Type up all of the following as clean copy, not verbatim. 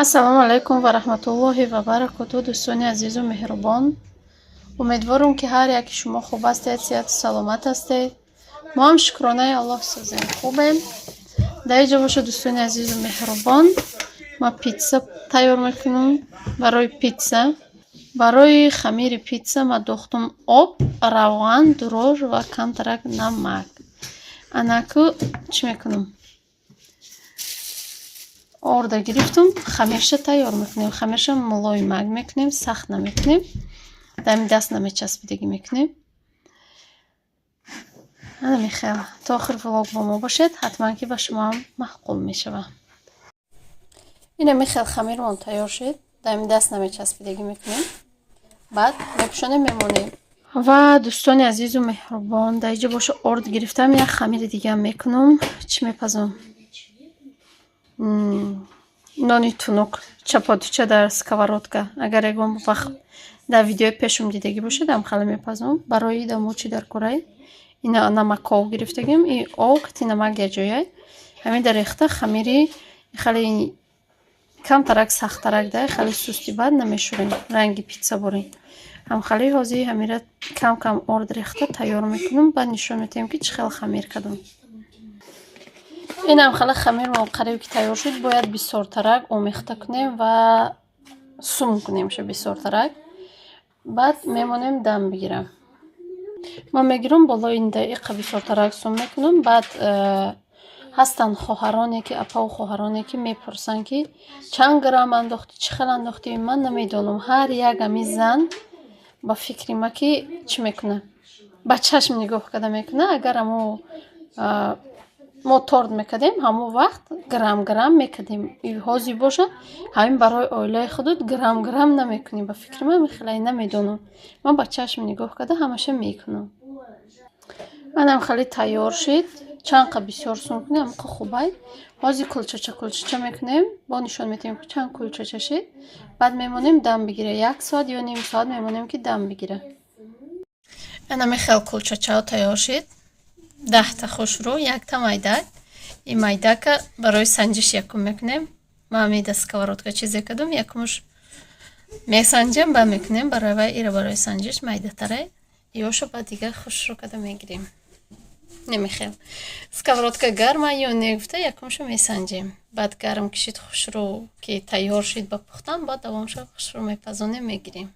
Ассалому алайкум ва раҳматуллоҳи ва баракоту, дӯстони азизу меҳрубон. Умедворам, ки ҳар яки шумо хуб ҳастед, сиҳату саломат ҳастед. Мо ҳам, шукронаи Аллоҳ, созем, хубем. Дар инҷо бошад, дӯстони азизу меҳрубон, ман питса тайёр мекунам. Барои питса, барои хамири питса ман дохтум об, равған, дрожж ва камтарак намак. Анаку чӣ мекунам? Орда гирифтум, хамирша тайёр мекунем. Хамирша мулоимак мекунем, сахт намекунем, дами даст намечаспидагӣ мекунем. Ана михел. То охир влог бо мо бошед, ҳатман ки ба шумоам маъқул мешавад. Ина михел хамирмон тайёр шуд, дами даст намечаспидагӣ мекунем. Баъд мепӯшонем, мемонем. Ва дӯстони азизу меҳрубон, дар инҷо боша орд гирифтам, як хамири дигаам мекунам. Чӣ мепазам? Нони тунук, чапотича дар сковородка. Агар ягон вақт дар видеои пешум дидагӣ бошед, ҳамхела мепазам. Барои дамо чӣ дар кораи? Ина намаков гирифтагим, и об қити намак якҷояй. Ҳамин дар рехта хамири хеле камтарак сахттарак да, хеле сусти бад намешӯрем, ранги питса борем. Ҳамхелаи ҳозир ҳамира кам кам орд рехта тайёр мекунам, баъд нишон медиҳем, ки чӣ хел хамир кардам. Инам хела хамирмон қариб ки тайёр шуд, бояд бисёртарак омехта кунем ва сум кунемша бисёртарак. Баъд мемонем дам бигирам. Ман мегирам болои ин иқа бисёртарак сум мекунам. Баъд ҳастанд хоҳароне ки, апаву хоҳароне ки мепурсанд, ки чанд грамм андохтӣ, чӣ хел андохтӣ. Ман намедонам. Ҳар як ами зан ба фикри ма ки чӣ мекунад? Ба чашм нигоҳ карда мекунад. Агар амо мо торт мекардем, ҳамон вақт грамм грамм мекардем. Ҳозир бошад, ҳамин барои оилаи худут грамм грамм намекунӣ. Ба фикри ман хеле намедонам. Ман ба чашм нигоҳ карда ҳамаша мекунам. Манам хеле тайёр шуд. Чанд қа бисёр сум кунем, ҳамқа хубай. Ҳозир кулчача кулчача мекунем, бо нишон медиҳем, ки чанд кулчача шид. Баъд мемонем дам бигира. Як соат ё ним соат мемонем, ки дам бигира. Анами хел кулчачаҳо тайёр шид. 10та хушрӯ, якта майдак. Ин майдака барои санҷиш якум мекунем. Ман ҳамида сковородка чизе кардам, якумш месанҷам, баъд мекунем барои вай, ира барои санҷиш майдатарай. Ёшо баъд дигар хушрӯ карда мегирем. Намехел. Сковородка гарма ё не гуфта, якумшо месанҷем. Баъд гарм кишид, хушрӯ ки тайёр шид ба пухтан, баъд давомшо хушрӯ мепазонем, мегирем.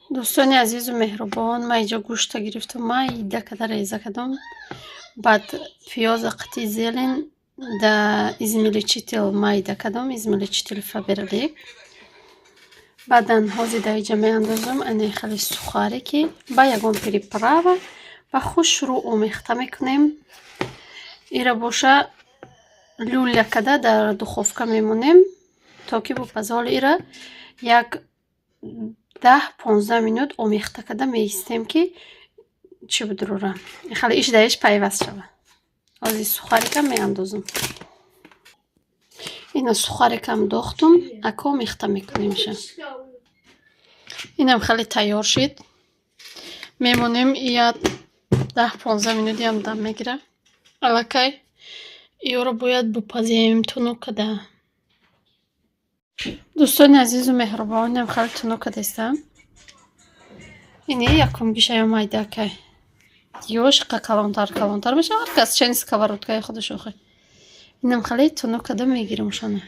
Дӯстони азизу меҳрубон, ман инҷо гӯшта гирифтам, майда карда реза кардам. Баъд пиёза қити зелень да измельчитель майда кардам, измельчитель Фаберлик. Баъдан ҳозир дар инҷа меандозам ане хеле сухарики ба ягон приправа ва хушрӯ омехта мекунем. Ира боша люля карда дар духовка мемонем, то ки бупаза. Ҳоли ира як 10-15 минут омехта карда меистем, ки чӣ будурора, хеле иш дар иш пайваст шавад. Ҳозир сухарикам меандозам. Ина сухарикам дохтум, ака омехта мекунемша. Инам хеле тайёр шид. Мемонем, я 10-15 минутиам дам мегира. Аллакай ёро бояд бупазем тунук карда. Дӯстони азизу меҳрубон, инам хеле тунук кардастам. Ини якум гишаё майдакай. Ёш қа калонтар калонтар мешавад, ҳар кас чени сковородкаи худаш охи. Инам хеле тунук карда мегирам шона.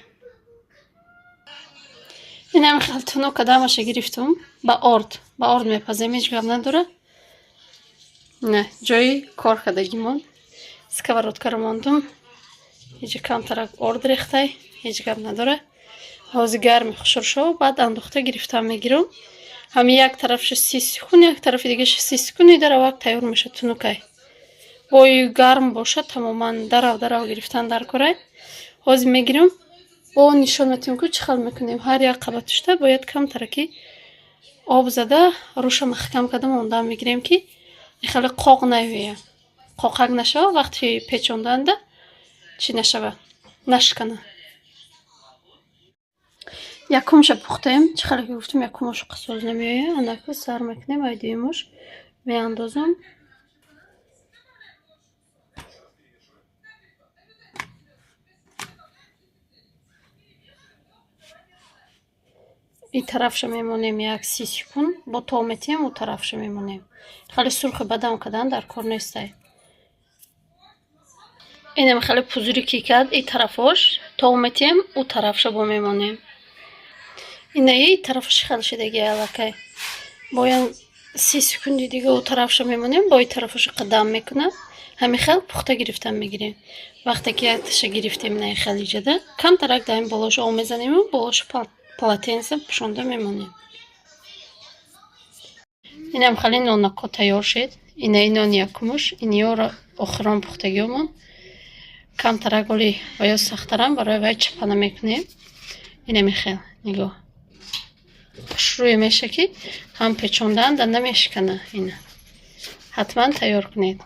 Инам хеле тунук карда ҳамаша гирифтум. Ба орд мепазем, ҳеҷ гап надора. Не, ҷои кор кардагимон. Сковородкаро мондум. Ҳеҷ камтарак орд рехтай, ҳеҷ гап надора. Ҳозир гарми хушур шав, баъд андохта гирифтам мегирам. Ҳамин як тарафша 30 секунд, як тарафи дигаша 30 секунд даравак тайёр мешавад тунукай. Бои гарм бошад, тамоман дарав дарав гирифтан дар корай. Ҳозир мегирам, бо нишон медиҳем, ки чӣ хел мекунем. Ҳар як қабатушта бояд камтараки об зада, рӯша маҳкам карда мондан мегирем, ки хеле қоқ наёяд. Қоқак нашава, вақти печонданда чӣ нашава, нашкана. Якумша пухтем, чӣ хеле ки гуфтем, якумош қисоз намеояд. Анаку сар мекунем, ай дуюмош меандозам. И тарафша мемонем як 30 секунд, бо тов метиҳем, ӯ тарафша мемонем. Хеле сурхи бадам кардан дар кор нестай. Инам хеле пузыри ки кард, и тарафош тов метиҳем, ӯ тарафша бо мемонем. Инаи тарафаш хел шидаги аллакай. Бояд 30 секунди дига ӯ тарафша мемонем, бо и тарафаша қадам мекунад. Ҳамин хел пухта гирифтан мегирем. Вақте ки якташа гирифтем, инаи хел иҷада, камтарак дар ин болош об мезанему болош полотенце пӯшонда мемонем. Инам хеле нонако тайёр шид. Инаи нони якумуш, иниёро охирон пухтагиёмон. Камтарак оли ва ё сахтарам, барои вай чапана мекунем. Инами хел нигоҳ. Хушрӯе меша, ки ҳам печондаан да намешикана. Ина ҳатман тайёр кунед.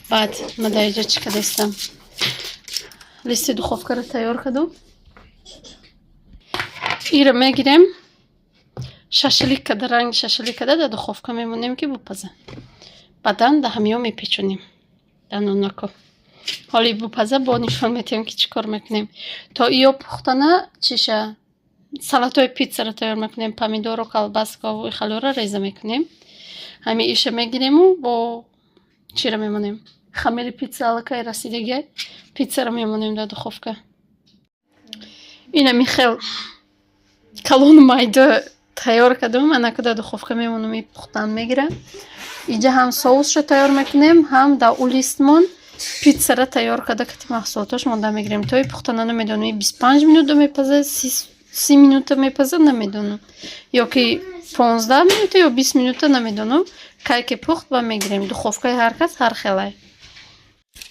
Баъд ма дар инҷа чӣ кардастам? Листи духовкаро тайёр кардум. Ира мегирем, шашлик када, ранги шашлик када дар духовка мемонем, ки бупаза. Баъдан да ҳамиё мепечонем дар нонако. Ҳоли бупаза, бо нишон метиҳем, ки чӣ кор мекунем. То иё пухтана чиша салатҳои питсаро тайёр мекунем, помидору колбаскову ихалёро реза мекунем. Ҳами иша мегирему бо чиро мемонем. Хамири питса аллакай расидагиай, питсаро мемонем дар духовка. Инами хел калону майда тайёр кардам, анака дар духовка мемонам, и пухтан мегирам. Инҷа ҳам соусшо тайёр мекунем, ҳам дар ӯ листмон питсара тайёр карда, кати маҳсулотош монда мегирем. То и пухтана намедонам, 25 минута мепаза, 30 минута мепаза, намедонам. Ё ки 15 минута ё 20 минута, намедонам. Кай ки пухт, ба мегирем. Духовкаи ҳар кас ҳар хелай.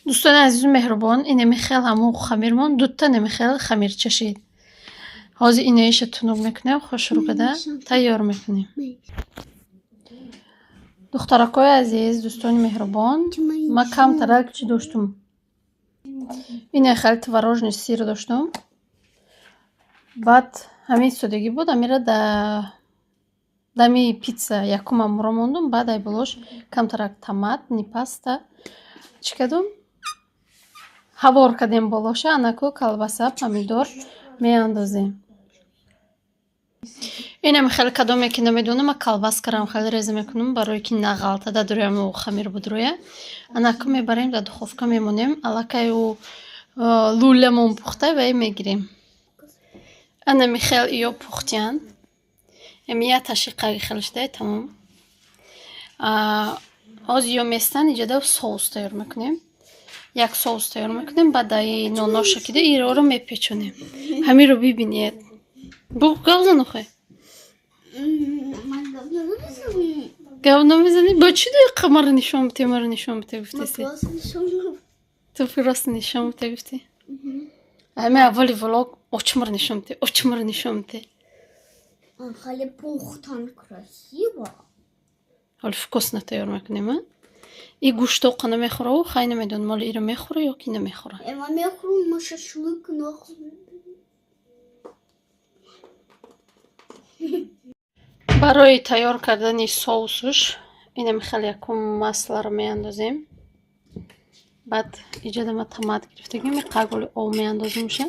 Дӯстони азизу меҳрубон, инами хел ҳамун хамирмон дута нами хел хамир чашид. Ҳозир инаиша тунук мекунем, хушрӯ карда тайёр мекунем. Духтаракҳои азиз, дӯстони меҳрубон, ман камтарак чӣ доштум? Ина хеле творожный сыр доштум. Баъд ҳамин содагӣ буд, амира да дами питса якумамро мондум, баъд ай болош камтарак томатный паста чӣ кардум? Ҳавор кардем болоша, анаку колбаса, помидор меандозем. Инам хеле кадоме ки намедонам, ман колбаскарам хеле реза мекунам, барое ки нағалта дар дуруям хамир будруя. Анаку мебарем, дар духовка мемонем, аллакай ӯ лӯламон пухта, вай мегирем. Анами хел иё пухтиянд. Ами як ташиқаги хел шудай, тамом. Ҳозир ё местан, иҷода соус тайёр мекунем. Як соус тайёр мекунем, баъд даи ноноша кида ироро мепечонем. Ҳамиро бибинед. Бу гап зан охе. Гап намезанӣ? Ба чӣ дақиқа маро нишон бите, маро нишон бите гуфтеси? Ту просто нишон бите гуфтӣ? Ҳами аввали влог очмаро нишон бите, очмаро нишон бите. Хеле пухтан красиво. Ҳоли вкусно тайёр мекунем, а? И гӯштоқа намехӯра, ӯ хай намедонам, ҳоли иро мехӯра ё ки намехӯра. Ма мехӯрам, ма шашлык нахӯ. Барои тайёр кардани соусуш инами хеле якум масларо меандозем. Баъд иҷода ма томат гирифтагим, қагули об меандоземша.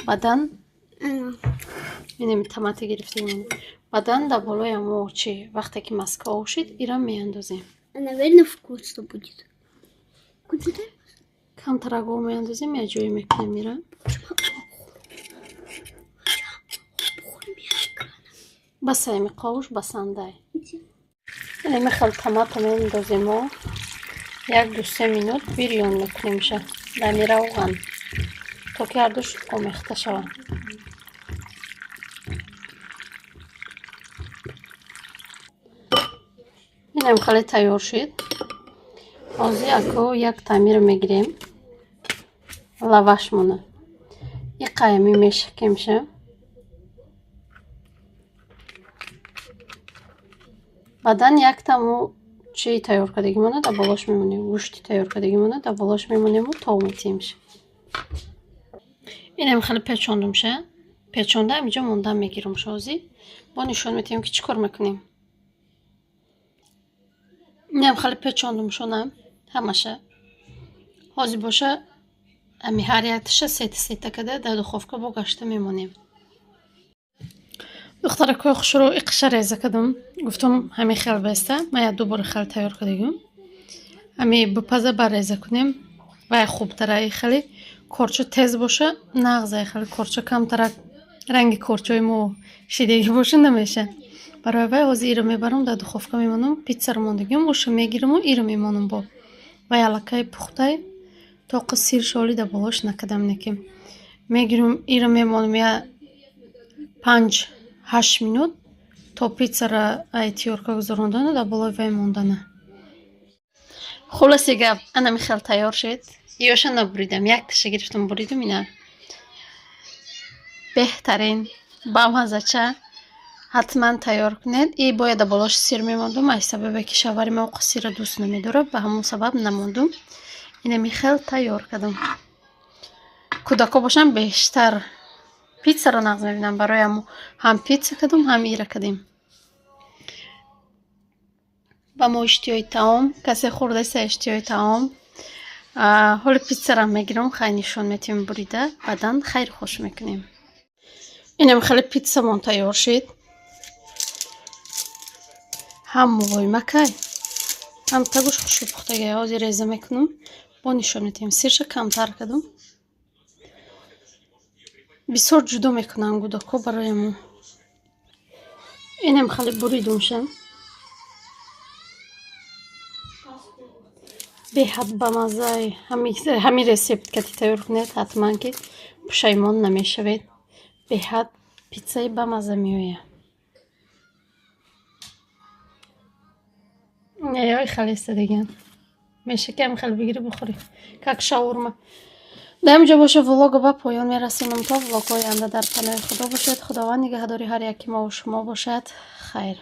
Баъдан инами томати гирифтагим. Баъдан дар болои ҳамо чи вақте ки маска об шид, ира меандозем. Наверное, вкусно будет. Камтарак об меандозем, як ҷое мекунем ира. Басай миқовуш басандай. Инами хел томата меандозему як ду се минут бирён мекунемша дами равған, то ки ҳардуш омехта шаванд. Инам хеле тайёр шуд. Ҳозир аку як тамиро мегирем, лавашмона. И қайми мешакемша. Баъдан яктаму чи тайёр кардагимона дар болош мемонем, гӯшти тайёр кардагимона дар болош мемонему тов метиҳемша. Инам хеле печондумша. Печонда ҳаминҷо монда мегирамша ҳозир. Бо нишон метиҳем, ки чӣ кор мекунем. Инам хеле печондумшонам ҳамаша. Ҳозир боша ами ҳар якташа сета сета карда дар духовка бо гашта мемонем. Духтаракҳои хушрӯ, иқиша реза кардам, гуфтам, ҳамин хел беста. Ман як ду бори хел тайёр кардагим. Ҳами бипаза, ба реза кунем, вай хубтара. И хеле корча тез боша, нағза. Хеле корча камтарак, ранги корчаи мо шидагӣ боша, намеша. Барои вай ҳозир иро мебарам, дар духовка мемонам. Питсаро мондагим, оша мегираму иро мемонам. Бо вай аллакай пухтай, тоқа сир шоли дар болош накардам. Неки мегирам, иро мемонам я 5-8 минут, то питсара ай тёрка гузарондана, дар болои вай мондана. Хулоси гап, анами хел тайёр шуд. Ёша набуридам, якташа гирифтам, буридам. Ина беҳтарин, бамазача, ҳатман тайёр кунед. И бояд дар болош сир мемондум, аз сабабе ки шавҳари ма оқа сирро дӯст намедорад, ба ҳамон сабаб намондум. Инами хел тайёр кардам. Кӯдакҳо бошанд, бештар питсаро нағз мебинам. Барои ҳамо ҳам питса кардум, ҳам ира кардем. Ба мо иштиҳои таом, касе хӯрдаиста, иштиҳои таом. Ҳоли питсарам мегирам, хай, нишон метиҳем бурида, баъдан хайру хуш мекунем. Инам хеле питсамон тайёр шуд, ҳам мулоимакай, ҳам тагуш хушрӯ пухтагай. Ҳозир реза мекунам, бо нишон медиҳем. Сирша камтар кардум, бисёр ҷудо мекунанд кӯдакҳо, барои ҳамон. Инам хеле буридумша, беҳад бамаззаи. Ҳамин рецепт кати тайёр кунед, ҳатман ки пушаймон намешавед. Беҳад питсаи бамазза меояд. Ой, хеле диган меша, ки ҳам хеле бигирӣ, бихӯрӣ, как шаурма. Дар ҳамин ҷо боша, влога ба поён мерасонам. То влогҳои оянда дар паноҳи Худо бошед. Худованд нигаҳдори ҳар яки мову шумо бошад. Хайр.